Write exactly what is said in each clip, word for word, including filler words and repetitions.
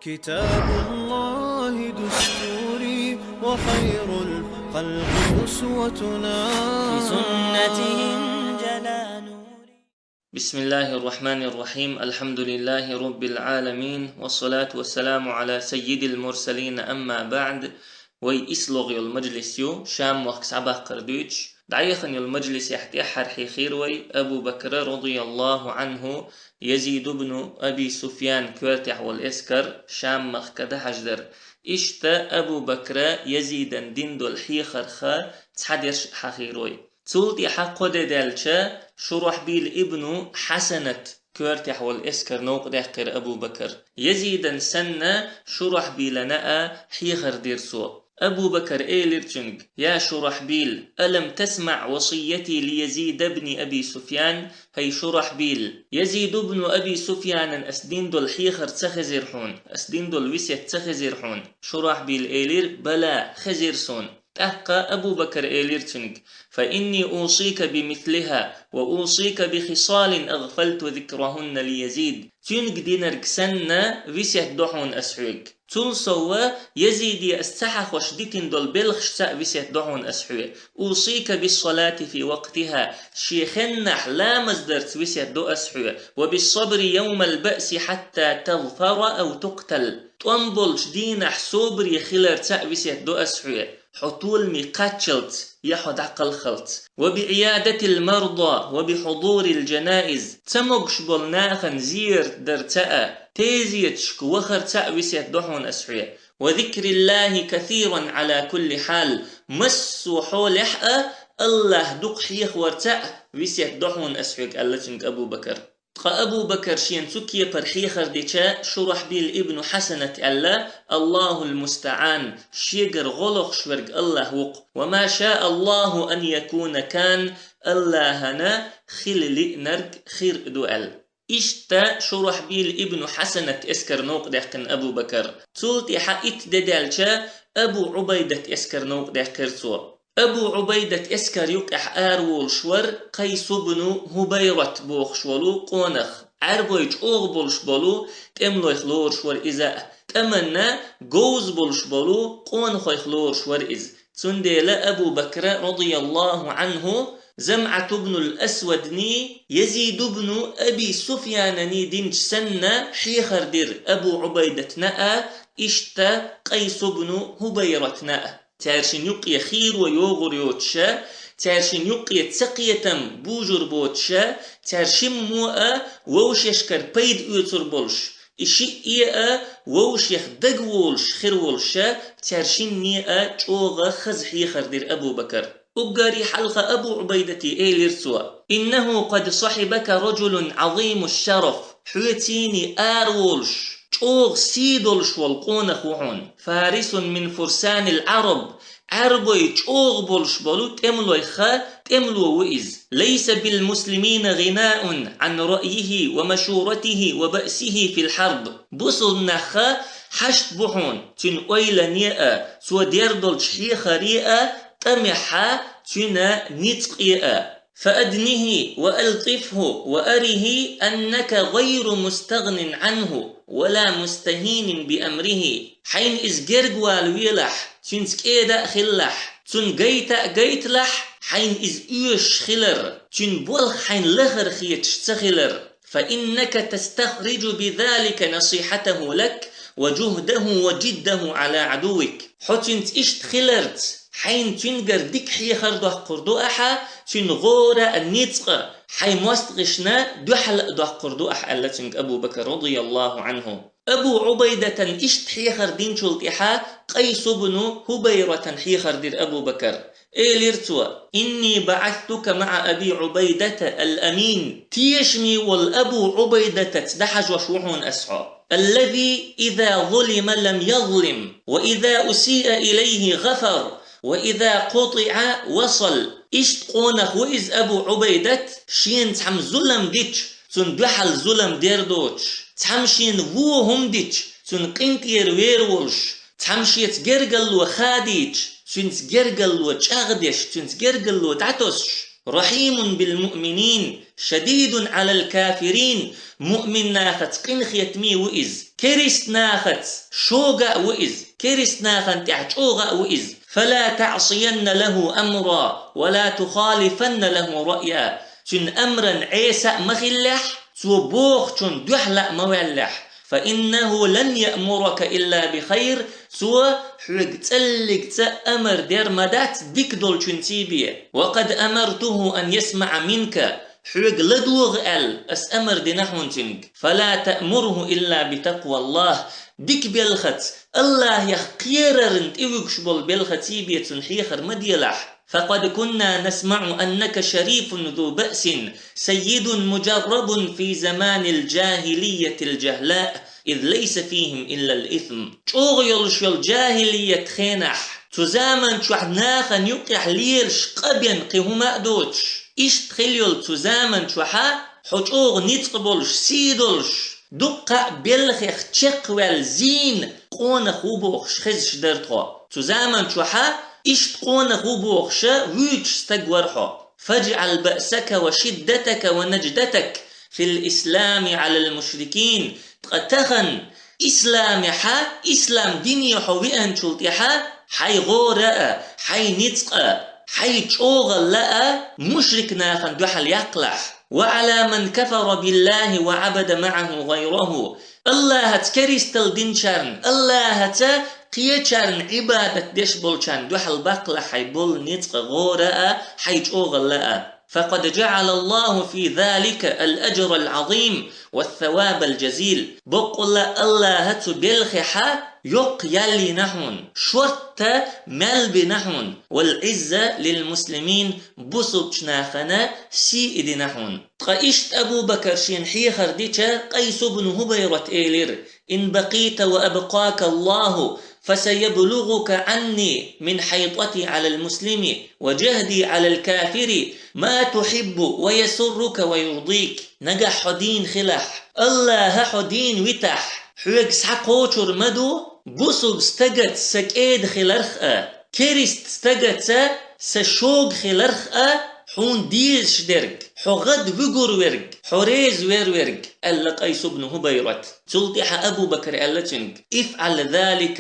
كتاب الله دستوري وخير الخلق أسوتنا. بسنته انجلى نوري. بسم الله الرحمن الرحيم. الحمد لله رب العالمين. والصلاة والسلام على سيد المرسلين. أما بعد. Вай ислогъ йола мажлис ю, Шам мохк схьабаккхар дуьйцуш. ДӀаяхана йолу мажлисехь тӀаьххьара хьийхира вай Абу Бакра, радияллаху Ӏанху, Язид ибн Аби Суфьян коьртехь волу эскар Шам-махка дахьаждар. Иштта Абу Бакра Язидан дина долу хьехарх цхьадерш хьахийра вай. Цул тӀаьхьа кхо де даьлча, Шурахьбил ибну Хьасанат коьртехь волу эскар новкъа даьккхира Абу Бакр. Язидан санна, Шурахьбилана а хьехар дира цо. Абу Бакр элира цуьнга: «Я Шурахьбил, алам тасмаӀ васийяти ли Язид ибн Аби Суфьян?» ХӀай Шурахьбил, Язид ибн Аби Суфьянан ас дина долу хьехар ца хезира хьуна? Ас дина долу весет ца хезира хьуна? Шурахьбил элира: «Бала, хезира суна». ТӀаккха Абу Бакр элира цуьнга: «Фа инни усика бимислиха ва усика бихисалин агъфалту зикрахунна ли Язид». Цуьнга динарг санна, весет до хьуна ас хьоьга. Цул сов, Язиде ас ца хьахош дитина долу белхашца а весет до хьуна ас хьоьга. «Усика биссалати фи вакътиха», шен хеннахь ламаз дарца весет до ас хьоьга. «Ва биссабри йовмал баъси хьатта тазфара ав тукътал». ТӀом болчу дийнахь собаре хиларца а весет до ас хьоьга, хьо толаме кхаччалц я хьо дӀакхалхалц. «Ва биӀиядатил марда ва бихьудурил жанаиз», ца могуш болу нахана зиярат дарца а, тезеташка вахарца а весет до хьуна ас хьоьга. «Ва зикриллахи касиран Ӏала кулли хьал», массо а хьолехь а АллахӀ дукха хьехаварца а весет до хьуна ас хьоьга, аьлла цуьнга Абу Бакр. Ткъа Абу Бакр шена цу кепара хьехар дича, Шурахьбил ибну Хьасанат аьлла: «Аллахул мустаӀан, шегара гӀо лохуш верг АллахӀ ву-кх. Ва ма шаа Аллаху ан якуна кан, АллахӀана хила лиънарг хир а ду», аьлла. Иштта Шурахьбил ибну Хьасанат эскар новкъа даьккхина Абу Бакр. Цул тӀаьхьа итт де даьлча, Абу Ӏубайдат эскар новкъа даьккхира цо. Абу Ӏубайдат эскар юккъехь араволуш вара Къайс ибну ХӀубайрат бохуш волу къонах. Ӏаьрбой чӀогӀа болуш болу тӀемалойх лоруш вара иза а, тӀаманна говза болуш болу къонахойх лоруш вара иза. Цундела Абу Бакра, радияллаху Ӏанху, ЗамӀат ибнул Асвадний, Язид ибну Аби Суфьянаний динчу санна, хьехар дира Абу Ӏубайдатна а, иштта Къайс ибну ХӀубайратна а. Цаьршинна юккъе хийро йогӀур йоцуша, цаьршинна юккъе цакхетам бужур боцуша, цаьршиммо а вовшашкара пайда оьцур болуш, и шиъ а вовшех дагаволуш хир волуша, цаьршинне а чӀогӀа хаза хьехар дира Абу Бакр. Уггаре хьалха Абу Ӏубайдате элира цо: «Иннаху къад сахьибака раджулун Ӏазиму шараф». Хьоьцийний араволуш, чӀогӀа сий долуш волу къонах ву хьуна. «Фарисун мин фурсанил Ӏараб». Ӏаьрбой чӀогӀа болуш болу тӀемалойх тӀемало ву иза. «Лайса бил муслимина гъинаун Ӏан раъйихи ва машуратихи ва баъсихи фил хьарб». Бусулнах хьашт бу хьуна цуьнан ойлане а, цо дер долчу хьехаре а, тӀамехь цуьнан ницкъе а. «Фааднихи ва алтӀифху ва арихи аннака гъайру мустагънин Ӏанху ва ла мустахинин би амрихи». Хьайна иза гергавала велахь, цуьнца кӀеда а хилалахь, цунна гайта а гайталахь, хьайна иза оьшуш хилар, цуьнан болх хьайна лахара хеташ ца хилар. «Фа иннака тастахриджу би залика насихьатаху лак ва жухӀдаху ва жиддаху Ӏала Ӏадувик». Хьо цуьнца иштта хиларца, хьайна цуьнгара дика хьехар доккхур ду ахьа, цуьнан гӀора а ницкъ а, хьайн мостагӀашна дуьхьал а доккхур ду ахьа, аьлла цуьнга Абу Бакр, радияллаху Ӏанху. Абу Ӏубайдатан иштта хьехар динчул тӀаьхьа Къайс ибну ХӀубайратан хьехар дира Абу Бакр. Элира цо: «Инни баӀастука маӀа Аби Ӏубайдата ал-Амин». Тешаме волу Абу Ӏубайдатаца дӀахьажош ву хьуна ас хьо. «Аллази иза зулима лам язлим, ва иза усиа илайхи гъафар, ва иза къутӀиӀа васал». Иштта къонах ву иза Абу Ӏубайдат, шена цхьамма зулам дича, цунна дуьхьал зулам дер доцуш, цхьамма шена вон хӀума дича, цунна къинтӀера вер волуш, цхьамма шеца гергарло хадийча, цуьнца гергарло чӀагӀдеш, цуьнца гергарло дӀатосуш. «Рахьимун бил муъминин, шадидун Ӏалал кафирин», муъмин нахаца къинхетаме ву иза. Керист нахаца шога а ву иза, керист нахана тӀехь чӀогӀа а ву иза. فلا تعصين له أمرا ولا تخالفن له رأيا. Цуьнан амран Ӏеса а ма хиллехь, цо бохучунна дуьхьала а ма ваьллехь. فإنه لن يأمرك إلا بخير. Цо хьоьга цӀаллиг цӀа амар дер ма дац дика долчуьнций бен. وقد أمرته أن يسمع منك. Хьоьга ладогӀа аьлла, ас амар дина хьуна цуьнга. فلا تأمره إلا بتقوى الله. Дика белхаца, Аллахьех кхерарна тӀевуьгуш болу белхаций бен цунна хьехар ма делахь. فقد كنا نسمع أنك شريف ذو بأس سيد مجرب في زمان الجاهلية الجهلاء إذ ليس فيهم إلا الإثم. ЧӀогӀа йолуш йолу жахӀилият хенахь, цу заман чохь нахана юккъехь лелаш къа бен кхин хӀума а доцуш, иштта хила йолу цу заман чохьа хьо чӀогӀа ницкъ болуш, сий долуш, дуккха а белхех чекхваьлла зийна къонах ву бохуш хезаш дара тхо. Цу заман чохьа иштта къонах ву бохуша вуьйцуш стаг вара хьо. فاجعل بأسك وشدتك ونجدتك في الإسلام على المشركين. Ткъа тахана исламехьа, ислам дине хьо веанчул тӀаьхьа, хьайн гӀора а, хьайн ницкъ а, хьайн чӀогӀалла а мушрик нахана дуьхьал яккхалахь. وعلى من كفر بالله وعبد معه غيره. Аллахьаца керистал динчарна, Аллахьаца кхечарна Ӏибадат деш болчарна дуьхьал баккхалахь хьайн болу ницкъ а, гӀора а, хьайн чӀогӀалла а. فقد جعل الله في ذلك الأجر العظيم والثواب الجزيل. Боккъалла Аллахьа цу белхехьа йоккха ял йина хьуна, шортта мел бина хьуна, والعزة للمسلمين, бусулбачу нахана сий дина хьуна. Ткъа иштта Абу Бакар шена хьехар дича, Къайс ибн ХӀубайрат элира: إن بقيت وأبقاك الله فسيبلغك عني من حيطتي على المسلم وجهدي على الكافر ما تحب ويسرك ويرضيك. Нагахь хьо дийна хилахь, Аллахьа хьо дийна витахь, хьоьга схьакхочур ма ду бусулба стагаца сан кӀеда хиларх а, керист стагаца сан шога хиларх а, хьуна дезаш дерг, хьо гӀад вуьгур верг, хьо реза вер верг, аьлла Къайс ибн ХӀубайрат. Цул тӀаьхьа Абу Бакар аьлла цуьнга: افعل ذلك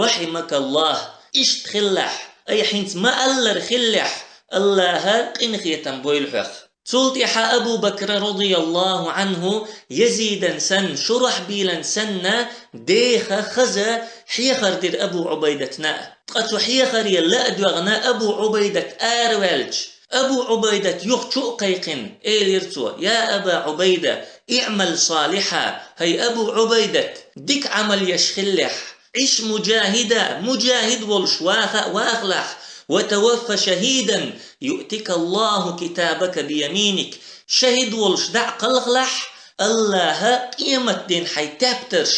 رحمك الله. Иштта хилалахь, ай хӀинца ма-аллара хилалахь, Аллахьа къинхетам бойла хьох. Цул тӀаьхьа Абу Бакра, радияллаху Ӏанху, Язидан санна, Шурахьбилан санна, деха, хаза хьехар дира Абу Ӏубайдатна. Ткъа цу хьехаре ла а доьгӀна Абу Ӏубайдат араваьлча, Абу Ӏубайдат юха чу а кхайкхина, элира цо: يا أبا عبيدة، اعمل صالحا. ХӀай Абу Ӏубайдат, дика Ӏамал еш хилалахь. عش مجاهدا, муджахид волуш ваха а вахалахь, وتوف شهيدا يؤتك الله كتابك بيمينك. Шахид волуш дӀа а кхалхалахь, Аллахьа къематдийнахь хьайн тептарш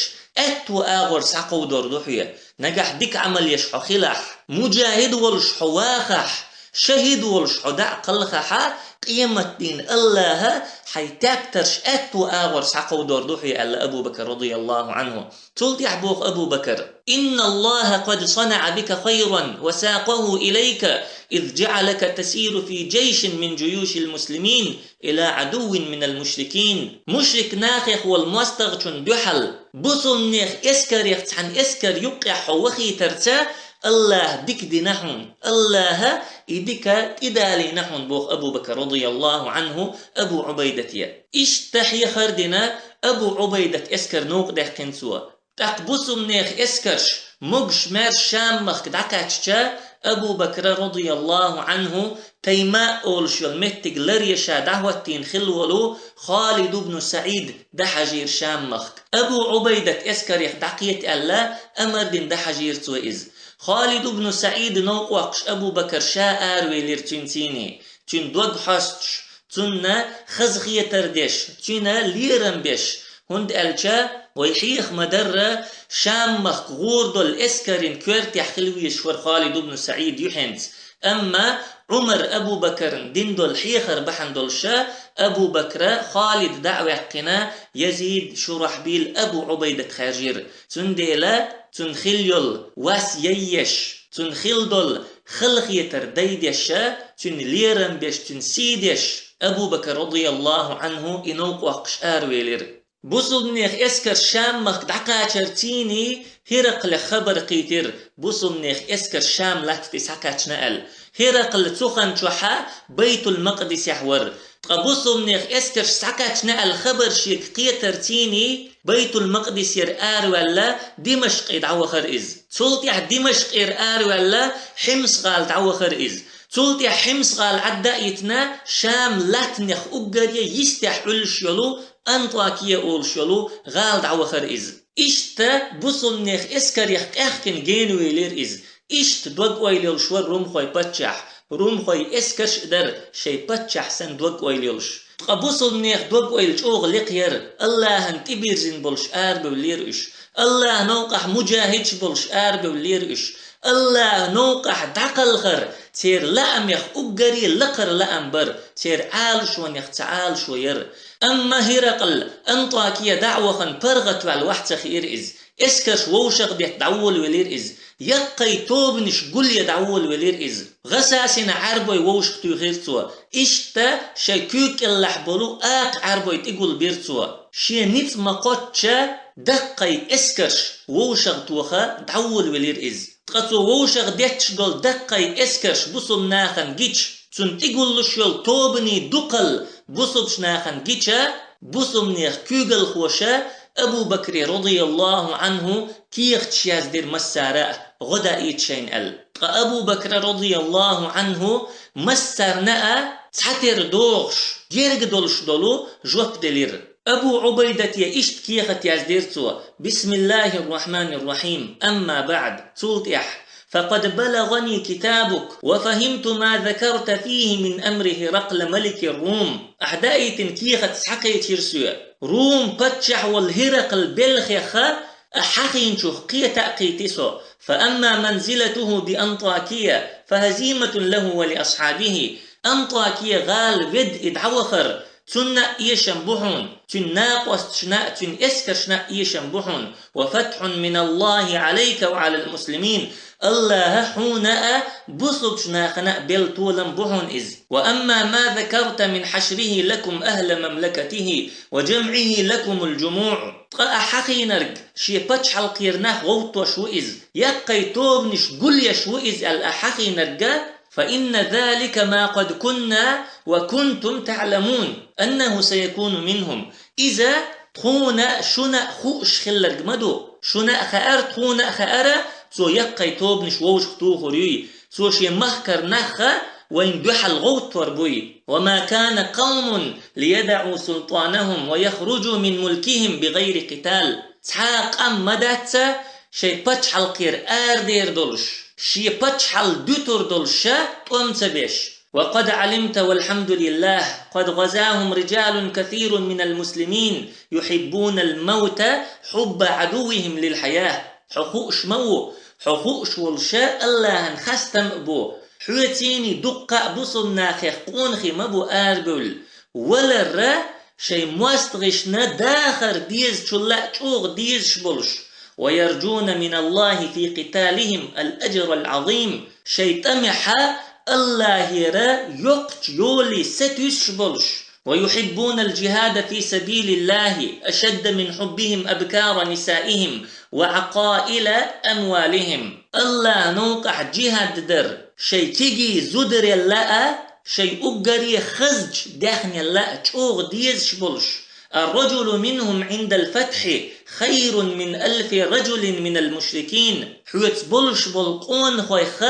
аьтту агӀор схьакховдор ду хьоьга. Нагахь дика Ӏамал еш хьо хилахь, муджахид волуш хьо вахахь, шахид волуш хьо дӀа а кхалхахьа, къематдийнахь Аллахьа хьайн тептарш аьтту агӀор схьакховдор ду хьоьга, аьлла Абу Бакр, радияллаху Ӏанху. Цул тӀаьхьа боху Абу Бакар: إن الله قد صنع بك خيرا وساقه إليك إذ جعلك تسير في جيش من جيوش المسلمين إلى عدو من المشركين. Мушрик нахех волу мостагӀчунна дуьхьал бусулнех эскарех цхьана эскар юккъехь хьо вахийтарца Аллахьа дика дина хьуна, Аллахьа и дика тӀедалийна хьуна, боху Абу Бакр, радияллаху Ӏанху, Абу Ӏубайдате. Иштта хьехар дина Абу Ӏубайдат эскар новкъадаьккхина цо. ТӀаккха бусулнех эскарш могуш-маьрша Шам-махка дӀакхаьчча, Абу Бакра, радияллаху Ӏанху, Тайма олуш йолу меттиг ларъеш дӀахӀоттийна хилла волу Халид ибн СаӀид дӀахьажийра Шам-махка. Абу Ӏубайдат эскарех дӀакхета аьлла, амар дина дӀахьажийра цо иза. Халид ибн СаӀид новкъа воккхуш Абу Бакр ша аравелира цуьнан сийне. Цуьнан дог хьоьстуш, цунна хазахетар деш, цуьнан лерам беш, хӀунда аьлча вай хьеха ма-дарра, Шам-махка гӀур долу эскарийн коьртехь хила везаш вара Халид ибн СаӀид юьхьенца. Амма Ӏумар Абу Бакарна дина долу хьехар бахьана долуша Абу Бакра Халид дӀа а ваьккхина, Язид, Шурахьбил, Абу Ӏубайдат хаьржира. Цундела цунна хилла йолу вас яйеш, цунна хилла долу халахетар дайдеша, цуьнан лерам беш, цуьнан сий деш, Абу Бакр, радияллаху Ӏанху, и новкъа воккхуш аравелира. Бусулбанех эскарш Шам-махка дӀакхачарцений Хиракълех хабар кхийтира, бусулбанех эскарш Шам латта тӀе схьакхаьчна аьлла. Хиракл цу хан чохьа Байтул-Макъдисехь вара. Ткъа бусулбанех эскарш схьакхаьчна аьлла хабар шега кхетарцений Байтул-Макъдисера араваьлла, Димашкъе дӀавахара иза. Цул тӀаьхьа Димашкъера араваьлла, Хьимс-гӀала дӀавахара иза. Цул тӀаьхьа Хьимс-гӀала Ӏадда а йитина, Шам латтанех уггаре йистехь Ӏуьллуш йолу Антакия олуш йолу гӀала дӀавахара иза. Иштта бусулбанех эскарех къехкина генавелира иза. Иштта дог-ойла йолуш вара румхойн паччахь. Румхойн эскарш а дара шайн паччахь санна дог-ойла йолуш. Ткъа бусулбанех дог-ойла чӀогӀа лекха яра, АллахӀана тӀебирзина болуш арабевллера уьш. АллахӀан новкъахь муджахӀидаш болуш арабевллера уьш. АллахӀан новкъахь дӀакхалхар церан лаамех уггаре лакхара лаам бара, церан Ӏалашонех цхьа Ӏалашо яра. Амма Хиракл Антакия дӀа а вахана, паргӀатваьлла вахь ца хиира иза. Эскарш вовшах а детта дӀаволавелира иза. Яккхий тобанаш гулъян дӀаволавелира иза. ГӀасасина Ӏаьрбой вовшах туьйхира цо. Иштта шайн куьйга кӀелахь болу акха Ӏаьрбой тӀегулбира цо. Шен ницкъ ма-кхоччу даккхий эскарш вовшах тоха дӀаволавелира иза. Ткъа цо вовшах детташ долу даккхий эскарш бусулба нахана гича, цунна тӀегуллуш йолу тобанийн дукхалла бусулбачу нахана гича, бусулбанех куьйгалхоша Абу Бакре, радияллаху Ӏанху, кехаташ яздира массара а, гӀо даийта шайна аьлла. Ткъа Абу Бакра, радияллаху Ӏанху, массарна а цхьатера догӀуш, герга долуш долу жоп делира. Абу Ӏубайдате иштта кехат яздира цо: «Бисмиллахир-рахманир-рахим. Амма баъд». Цул тӀаьхьа: «Факъад балагӀани китабук ва фахимту ма закарта фихи мин амри Хиракла маликир-Рум». Ахьа даийтина кехат схьакхечира соьга. Рум паччахь волу Хиракл белхех ахьа хьахийначух кхета а кхийти со. «Фа амма манзилатуху би Антакия, фа хазиматун лаху ва ли асхьабихи». Антакия гӀала ведда и дӀавахар, цунна а эшам бу хьуна, цуьнан накъосташна а, цуьнан эскаршна а эшам бу хьуна. «Ва фатхьун миналлахи Ӏалайка ва Ӏалал муслимин». АллахӀа хьуна а, бусулбачу нахана а белла толам бу хьуна иза. «Ва амма ма закарта мин хьашрихи лакум ахла мамлакатихи ва джамӀихи лакумул джумуӀ». Ткъа ахьа хьахийнарг шен пачхьалкхера нах гӀовттош ву иза, яккхий тобанаш гулъеш ву иза аьлла ахьа хьахийнарг а, «Фа инна залика ма къад кунна ва кунтум таъламун аннаху саякуну минхум». Иза тхуна а, шуна а хууш хилларг ма ду. Шуна а хаьара, тхуна а хаьара, цо яккхий тобанаш вовшах тухур юй. Цо шен махкара нах а вайна дуьхьал гӀовттор буй. «Ва ма кана къавмун лиядаӀу султӀанахум ва яхружу мин мулкихим би гӀайри къитал». Цхьа а къам ма дац а, шайн пачхьалкхера арадер долуш, шен пачхьалкх дуьтур долуш ша тӀом ца беш. «Ва къад Ӏалимта, валхьамдулиллах, къад гӀазахум риджалун касирун минал муслимин, юхьиббунал мавта хьубба Ӏадуввихим лил хьаят». Хьо хууш ма ву, хьо хууш волуш а АллахӀан хастам а бу. Хьоьций дуккха а бусулба нахех къонахий ма бу арабевлла. Валарра шайн мостагӀашна дахар дезачул а чӀогӀа дезаш болуш. «Ва ярджуна миналлахи фи къиталихим ал-аджрал-Ӏазим». Шайн тӀамехьа АллахӀера йоккхачу йоле сатуьйсуш болуш. «Ва юхьиббунал джихӀада фи сабилиллахи ашадда мин хьуббихим абкара нисаихим ва Ӏакъаила амвалихим». АллахӀан новкъахь джихӀад дар шайн кегий зударел а, шайн уггаре хазачу даьхнел а чӀогӀа дезаш болуш. «Ар-раджулу минхум Ӏиндал фатхьи хайрун мин алфи раджулин минал мушрикин». Хьоьца болуш болу къонахойх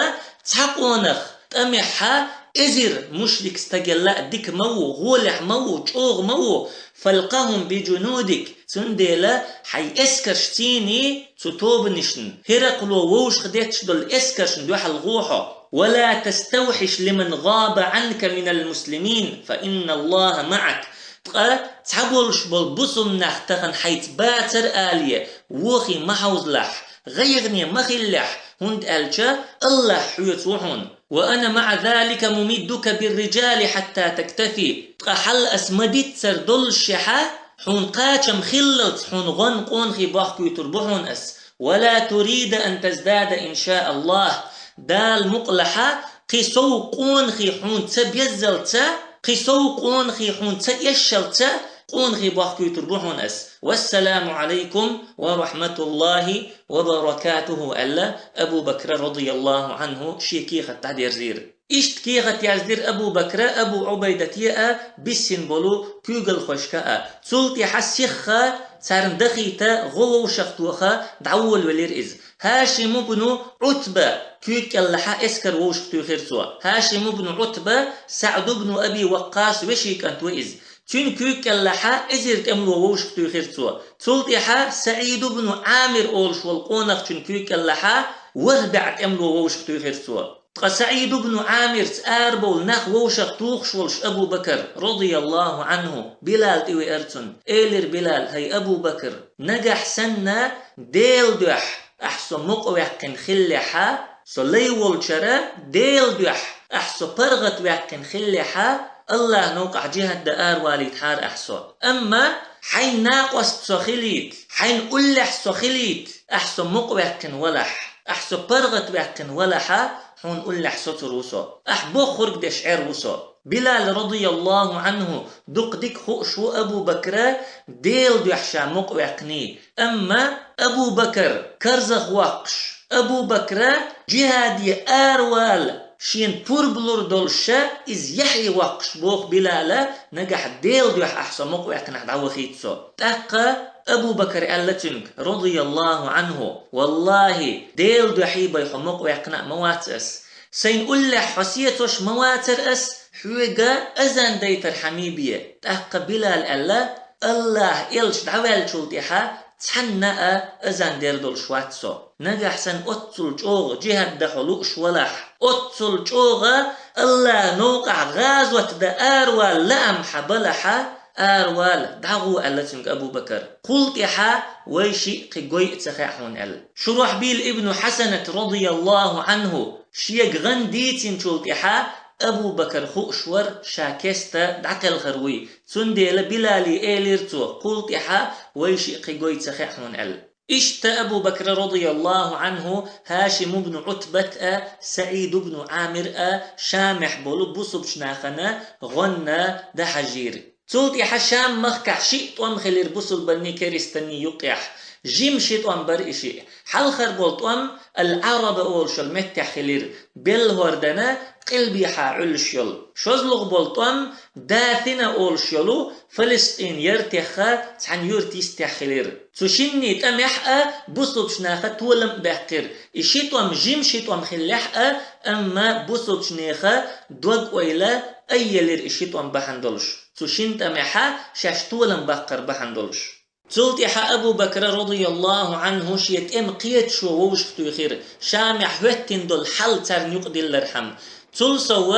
цхьа къонах тӀамехьа эзар мушрик стагал а дика ма ву, гӀолехь ма ву, чӀогӀа ма ву. «Фалкъахум би джунудик». Цундела хьайн эскаршций цу тобанашна, Хиракъло вовшах детташ долу эскаршна дуьхьал гӀо хьо. «Ва ла таставхьиш лиман гӀаба Ӏанка минал муслимин, фа инналлаха маӀак». Ткъа цхьаболуш болу бусулба нах тахана хьайца бацара алий, вохий ма хьовзалахь, гӀайгӀане ма хилалахь, хӀунда аьлча АллахӀ хьоьца ву хьуна. «Ва ана маӀа залика мумиддука бир-риджали хьатта тактафи». Ткъа хьал ас ма-диццара доллушехьа, хьуна кхачам хиллалц хьуна гӀон къонахий бохкуьйтур бу хьуна ас. «Ва ла турида ан таздада, ин ша Аллах». Дала мукъалахьа, кхин сов къонахий хьуна ца беззалца, кхин сов къонахий хьуна ца эшшалца, къонахий бохкуьйтур бу хьуна ас. «Вассаламу алайкум ва рахматуллахи ва баракатуху», — аьлла, Абу Бакра радияллаху анху шен кехат дӀадерзийра. Иштта кехат яздира Абу Бакра Абу Ӏубайдате а, биссина болу куьйгалхошка а. Цул тӀаьхьа сихха царна дахийта, гӀо вовшах тоха, дӀаволавелира иза. ХӀашим ибн Ӏутба куьйга кӀелахьа эскар вовшах туьйхира цо. ХӀашим ибн Ӏутба СаӀд ибн Аби Ваккъас вешин кӀант ву иза. Цуьнан куьйга кӀелахьа эзар тӀемало вовшах туьйхира цо. Цул тӀаьхьа СаӀид ибн Ӏамир олуш волу къонахчун куьйга кӀелахьа ворхӀ бӀе тӀемало вовшах туьйхира цо. Ткъа СаӀид ибн Ӏамирца арабовла нах вовшах тухуш волуш Абу Бакр, радияллаху анху, Билал тӀевеара цунна. Элира Билал: «ХӀай Абу Бакр, нагахь санна Делан дуьхьа ахь со мукъаваьккхина хиллехьа, со лай волчара Делан дуьхьа ахь со паргӀатваьккхина хиллехьа, Аллахьан новкъахь джихӀад дан аравалийтахьара ахь со. Амма хьайн накъост со хилийта, хьайн уллехь со хилийта, ахь со мукъаваьккхина валахь, ахь со паргӀатваьккхина валахьа, хьуна уллехь соцур ву со. Ахь бохург деш Ӏер ву со». Билал, радияллаху анху, дукха дика хууш ву Абу Бакра Делан дуьхьа ша мукъаваьккхиний. Амма Абу Бакр карзах воккхуш, Абу Бакра джихӀаде аравала шена пурба лур долуш ша, иза яхье воккхуш, боху Билала, нагахь Делан дуьхьа ахь со мукъаваьккхинехь дӀавахийта со. ТӀаккха Абу Бакр аьлла цуьнга, радияллаху анху: «Валлахьи, Делан дуьхьий бен хьо мукъаваьккхина а ма вац ас. Сайн уллехь хьо сецош ма вацара ас, хьоьга азан дайтархьама бен». ТӀаккха Билала аьлла: «Аллахьан элча дӀаваьллачул тӀаьхьа цхьанна а азан дер долуш вац со. Нагахь санна оццул чӀогӀа джихӀад дан хьо лууш валахь, оццул чӀогӀа Аллахьан новкъахь гӀазот дан аравала лаам хьан балахьа, аравала, дӀагӀо», — аьлла цуьнга Абу Бакр. «Кхул тӀаьхьа вай шиъ кхин гой а ца хаьа хьуна», — аьлла. Шурахьбил ибн Хьасанат, радияллаху анху, шега гӀан дийцинчул тӀаьхьа Абу Бакр хууш вара ша кеста дӀакхелхар вуй. Цундела Билали элира цо: «Кхул тӀаьхьа вай шиъ кхин гой ца хаьа хьуна», — аьлла. Иштта Абу Бакра, радияллаху анху, ХӀашим ибн Ӏутбат а, СаӀид ибн Ӏамир а Шамехь болу бусулбачу нахана гӀонна дӀахьажийра. Цул тӀаьхьа Шам-махкахь шиъ тӀом хилира бусулбанний, керстанний юккъехь. Жима ши тӀом бара и шиъ. Хьалхара болу тӀом Ал-Ӏараба олуш йолу меттехь хилира, Белла хӀордана къилбехьа Ӏуьллуш йолу. ШозлагӀа болу тӀом Дафина олуш йолу Фалестин яртехха цхьана юьртан йистехь хилира. Цу шинний тӀамехь а бусулбачу наха толам а баьккхира. И ши тӀом жима ши тӀом хиллехь а, амма бусулбачу нехан дог-ойла айъелира и ши тӀом бахьана долуш, цу шина тӀамехьа шаьш толам баккхар бахьана долуш. Цул тӀаьхьа Абу Бакра, радияллаху анху, шен тӀеман кхеташо вовшахтуьйхира, Шамехь хӀоьттина долу хьал царна юкъадиллархьама. Цул сов,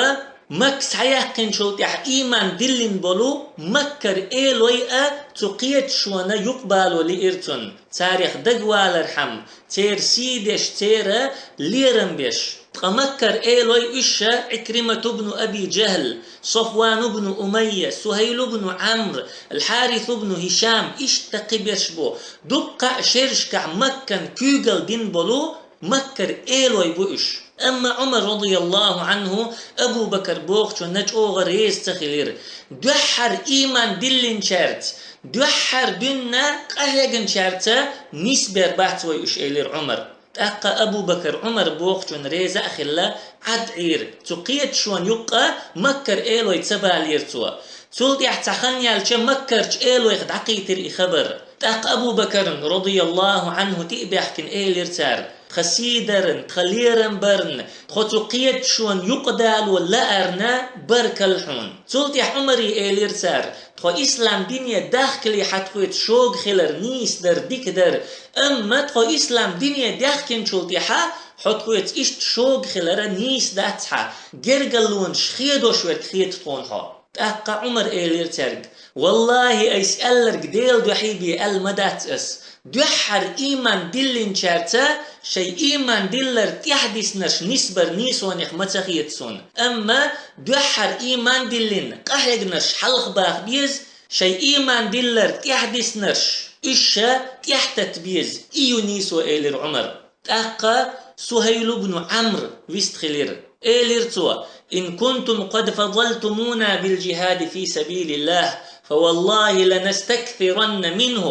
Макка схьаяьккхинчул тӀаьхьа ийман диллина болу Маккара элой а цу кхеташона юкъабало лиира цунна, царех дагавалархьама, церан сий деш, церан лерам беш. Ткъа Маккара элой уьш ша Ӏикримату бну Аби Джахьл, Софвану бну Умайя, Сухьайлу бну Ӏамр, Ал-Хьарису бну Хьишам, иштта кхиберш бу. Дуккха а шерашкахь Маккан куьйгалла дина болу Маккара элой бу уьш. Амма Ӏумар, радияллаху анху, Абу Бакр бохучунна чӀогӀа реза ца хилира. Дуьххьара ийман диллинчаьрца, дуьххьара дуьнна къахьегначаьрца нисбер бац вай уьш, элира Ӏумар. ТӀаккха Абу Бакр Ӏумар бохучунна реза а хилла, Ӏад Ӏийра, цу кхеташонан юккъа Маккара элой ца балийра цо. Цул тӀаьхьа цхьа хан яьлча Маккарчу элойх дӀакхийтира и хабар. ТӀаккха Абу Бакрна, радияллаху анху, тӀе а баьхкина, элира цара: «Тхан сий дарна, тхан лерам барна, тхо цу кхеташонан юкъадало лаарна баркалла хьуна». Цул тӀаьхьа Ӏумаре элира цара: «Тхо ислам дине дахкале хьан тхоьца шога хилар нийса дара, дика дара. Амма тхо ислам дине даьхкинчул тӀаьхьа хьо тхоьца иштта шога хилара нийса дац хьан. Гергаллонаш хедош верг хета тхуна хьо». ТӀаккха Ӏумара элира цаьрга: «Валлахьи, айса аьлларг Делан дуьхьий бен аьлла ма дац ас. Дуьххьара ийман диллинчаьрца шайн ийман диллар тӀаьхьадиснарш нисбар нийсонех ма ца хета суна. Амма дуьххьара ийман диллина къахьегнарш хьалха баха беза, шайн ийман диллар тӀаьхьадиснарш, уьш ша тӀаьхьататта беза, и ю нийсо», — элира Ӏумара. ТӀаккха Сухьайлу бну Ӏамр вистхилира. Элира цо: «Ин кунтум къад фадалтумуна бил джихади фи сабилиллахь, فوالله لنستكثرن منه.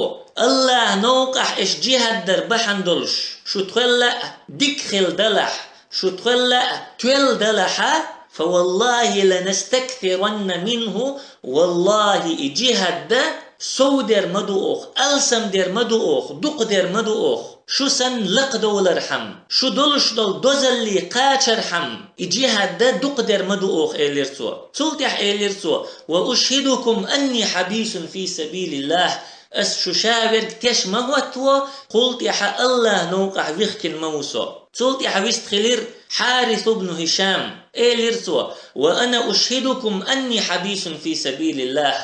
Аллахь новкъахь аш джихад дар бахьана долуш, шу тхол а дика хила далахь, шу тхол а тоьл далахьа, فوالله لنستكثرن منه, валлахьи, и джихад да сов дер ма ду оха, алсам дер ма ду оха, дукха дер ма ду оха. Шу санна лакхадовлархьама, шу долуш долу дозалле кхачархьама, и джихад да дукха дер ма ду оха, элира цо. Цул тӀаьхьа элира цо: وأشهدكم أني حبيس في سبيل الله. Ас шу ша верг теш ма хӀоттаво, кхул тӀаьхьа Аллахь новкъахь вихкина ма ву со. Цул тӀаьхьа вистхилира Хьарис ибн Хишам. Элира цо: وأنا أشهدكم أني حبيس في سبيل الله.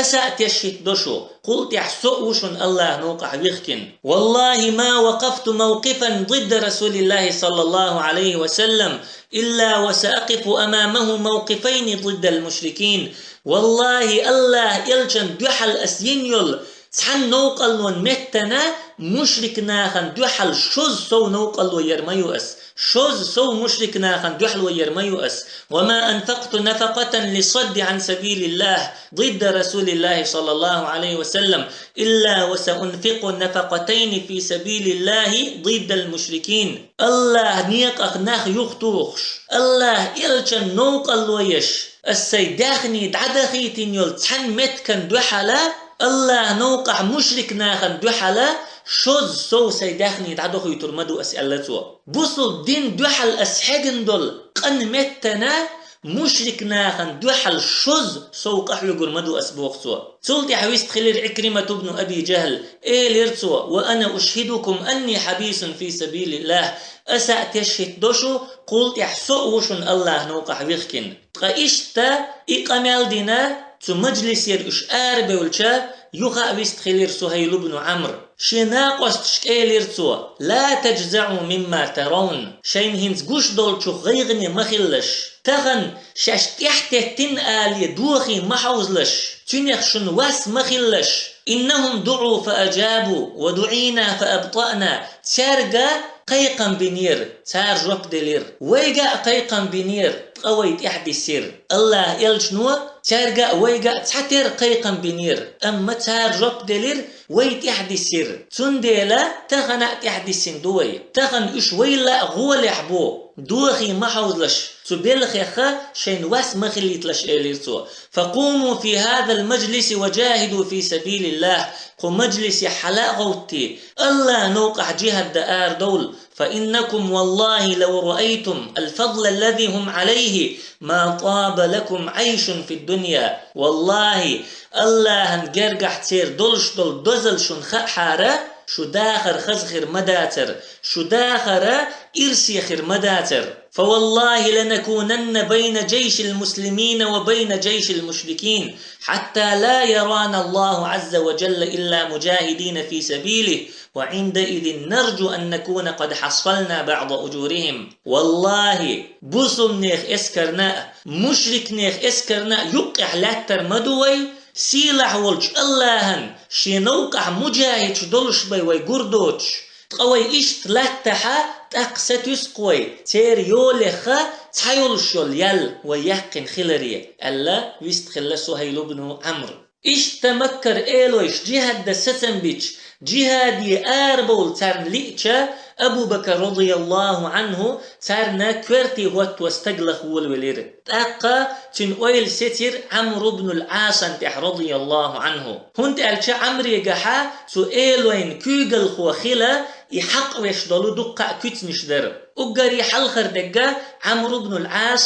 Аса а теш хӀиттадо шу, кхул тӀаьхьа со а ву шуна Аллахь новкъахь вихкина. والله ما وقفت موقفا ضد رسول الله صلى الله عليه وسلم إلا وسأقف أمامه موقفين ضد المشركين. Валлахьи, Аллахь элчан дуьхьал ас йина йолу цхьана новкъарлонан меттана мушрик нахана дуьхьал шозза сов новкъарло яр ма ю ас. Шозза сов мушрик нахана дуьхьало яр ма ю ас. وما أنفقت نفقة للصد عن سبيل الله ضد رسول الله صلى الله عليه وسلم إلا وسأنفق نفقتين في سبيل الله ضد المشركين. Аллахь некъах нах юхатухуш, Аллахь элчан новкъарло еш, ас сайн даьхни дӀадахийтина йолу цхьана меттиган дуьхьала, Аллахь новкъахь мушрик нахана дуьхьала шозза сов сайн даьхни дӀадохуьйтур ма ду ас, аьлла цо. Бусулба дин дуьхьал ас хьегна долу къан меттана мушрик нахана дуьхьал шозза сов къахьоьгур ма ду ас, боху цо. Цул тӀаьхьа вистхилира Ӏикримат ибн Аби Джахьл, элира цо: وأنا أشهدكم أني حبيس في سبيل الله. Аса а теш хӀиттадо шу, кхул тӀаьхьа со а ву шуна Аллахь новкъахь вихкина. Ткъа иштта и къамел дина, цу мажлисера уьш арабевлча, юха а вистхилира Сухьайл ибн Ӏамр. Шен накъосташка элира цо: لا تجزعوا مما ترون. Шайна хӀинца гуш долчух гӀайгӀане ма хилалаш. Тахана шаьш тӀаьхьатеттина алий дохий ма хьовзалаш, цуьнах шуна вас ма хилалаш. إنهم دعوا فأجابوا ودعينا فأبطأنا. Цаьрга кхайкхам бинера, цара жоп делира. Вайга а кхайкхам бинера, ткъа вай тӀаьхьадисира. Аллахь элчано цаьрга а, вайга а цхьатерра кхайкхам бинера, амма цара жоп делира, вай тӀаьхьадисира. Цундела тахана а тӀаьхьадисина ду вай. Тахана уьш вайл а гӀолехь бу. Дохий ма хьовзалаш, цу белхех шайна вас ма хилийталаш, элира цо. فقوموا في هذا المجلس وجاهدوا في سبيل الله. Кху мажлисехь хьала а гӀовттий, Аллахь новкъахь джихад дан арадовла. فإنكم والله لو رأيتم الفضل الذي هم عليه ما طاب لكم عيش في الدنيا. Валлахьи, Аллахьан гергахь церан долуш долу дозалла шуна хаахьара, шу дахар хаза хир ма дацара, шу дахар ирсе хир ма дацара. فوالله لنكونن بين جيش المسلمين وبين جيش المشركين حتى لا يرانا الله عز وجل إلا مجاهدين في سبيله وعندئذ نرجو أن نكون قد حصلنا بعض أجورهم. Валлахьи, бусулбанех эскарна а, мушрикнех эскарна а юккъехь лаьттар ма ду вай, сийлахь волчу Аллахьан шен новкъахь мужахӀидаш долуш бен вай гур доцуш. Ткъа вай иштта латтахьа, тӀаккха сатуьйсу-кх вай, церан йолех цхьа йолуш йолу ял вай яьккхина хиларе, аьлла, вистхилла Сухьайл ибн Ӏамр. Иштта Маккара элойш джихӀад дан сацам бича, джихӀаде арабовла царна лиъча, Абу Бакар, радияллаху Ӏанху, царна коьрте хӀотто стаг лаха волавелира. ТӀаккха цуьнан ойла сецира Ӏамр ибн ал-Ӏасан тӀехь, радияллаху Ӏанху. ХӀунда аьлча Ӏамрегахьа цу элойн куьйгалхо хила и хьакъ веш долу дуккха а куьцнаш дара. Уггаре хьалхара дегга Ӏамр ибн ал-Ӏас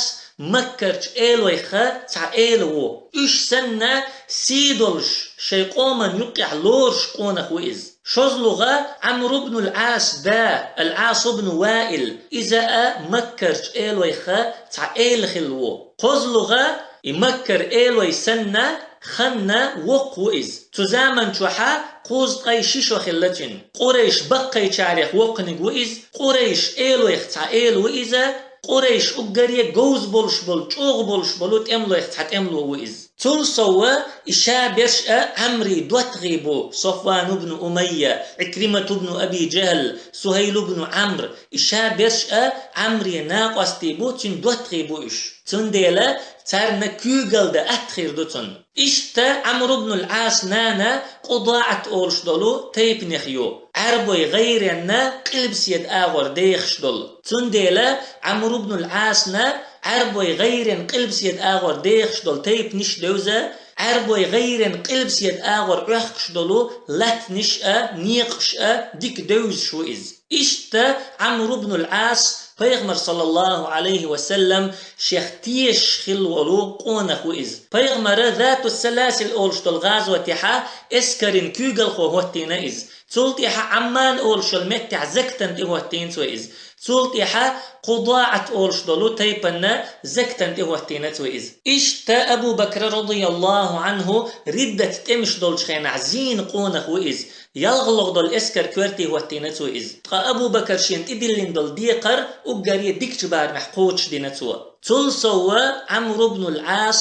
Маккарчу элойх цхьа эла ву. Уьш санна сий долуш, шайн къоман юккъехь лоруш къонах ву иза. ШозлагӀа Ӏамр ибн ал-Ӏас да, ал-Ӏас ибн Ваил, иза а Маккарчу элойх цхьа эла хилла ву. КхозлагӀа и Маккара элой санна, ханна воккха ву иза. Цу заман чохьа кхузткъе ши шо хилла цуьнан. Къурайш баккхайчарех воккханиг ву иза, Къурайш элойх цхьа эла ву иза, Къурайш уггаре говза болуш болу, чӀогӀа болуш болу тӀемалойх цхьа тӀемало ву иза. Цул сов и ша берш а Ӏамри доттагӀий бу: Софван ибн Умайя, Ӏикримат ибн Аби Жахьл, Сухьайл ибн Ӏамр. И ша берш а Ӏамри накъостий бу, цуьнан доттагӀий бу уьш. Цундела царна куьйгалла дан атта хир ду цунна. Иштта Ӏамр ибн ал-Ӏаса нана КъудаӀат олуш долу тайпанех ю, Ӏаьрбойн гӀайренна къилбаседа агӀор дехаш долу. Цундела Ӏамр ибн ал-Ӏасана Ӏаьрбойн гӀайренна къилбаседа агӀор дехаш долу тайпанаш девза, Ӏаьрбойн гӀайренна къилбаседа агӀор Ӏохкуш долу латтанаш а, некъаш а дика девзаш ву иза. Иштта Ӏамр ибн ал-Ӏас пайхамар, саллаллаху Ӏалайхи ва саллам, шех тешаш хилла волу къонах ву иза. Пайхамара Зату Саласил олуш долу гӀазотехьа эскаран куьйгалхо хӀоттийна иза. Цул тӀаьхьа Ӏамман олуш йолу меттехь закатан тӀе хӀоттийна цо иза. Цул тӀаьхьа КъудаӀат олуш долу тайпанна закатан тӀе хӀоттийна цо иза. Иштта Абу Бакра, радияллаху Ӏанху, риддат тӀемаш долчу хенахь зийна къонах ву иза. ЯлхалгӀа долу эскар коьрте хӀоттийна цо иза. Ткъа Абу Бакар шена тӀедиллина долу декхар уггаре дикачу барамехь кхочушдина цо. Цул сов Ӏамр ибн ал-Ӏас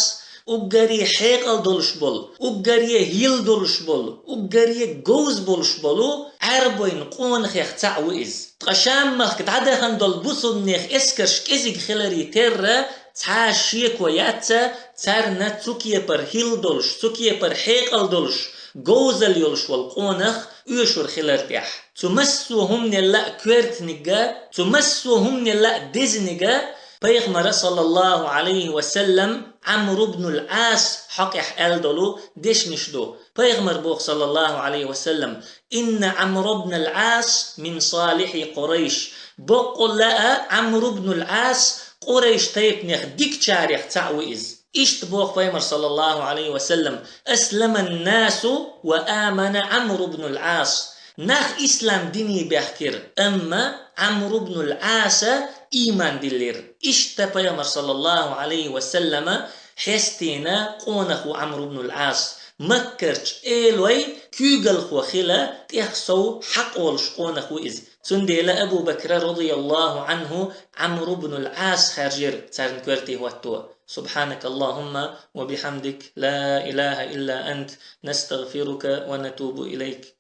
уггаре хьекъал долуш болу, уггаре хӀилла долуш болу, уггаре говза болуш болу Ӏаьрбойн къонахех цхьаъ ву иза. Ткъа Шам-махка дӀадахана долу бусулбанех эскарш кӀезиг хиларе терра, цхьа а шеко яц царна цу кепара хӀилла долуш, цу кепара хьекъал долуш, говзалла йолуш волу къонах оьшур хилар тӀехь. Цу массо а хӀуманел а коьртаниг а, цу массо а хӀуманел а дезаниг а пайхамара, саллаллаху Ӏалайхи ва саллам, Ӏамр ибн ал-Ӏаса хьокъехь аьлла долу дешнаш ду. Пайхамар боху, саллаллаху Ӏалайхи ва саллам: «Инна Ӏамр ибн ал-Ӏас мин салихьи Къурайш». Боккъалла а Ӏамр ибн ал-Ӏас Къурайш тайпанех дикачарех цхьаъ ву иза. Иштта боху пайхамар, саллаллаху Ӏалайхи ва саллам: «Асламан-насу ва амана Ӏамр ибн ал-Ӏас». Нах ислам дине баьхкира, амма Ӏамр ибн ал-Ӏаса ийман диллира. Иштта пайхамар, саллаллаху Ӏалайхи ва саллама, хьестийна къонах ву Ӏамр ибн ал-Ӏас. Маккарчу элой куьйгалхо хила тӀех сов хьакъ волуш къонах ву иза. Цундела Абу Бакра, радияллаху Ӏанху, Ӏамр ибн ал-Ӏас хаьржира царна коьрте хӀотто. سبحانك اللهم وبحمدك، لا إله إلا أنت، نستغفرك ونتوب إليك.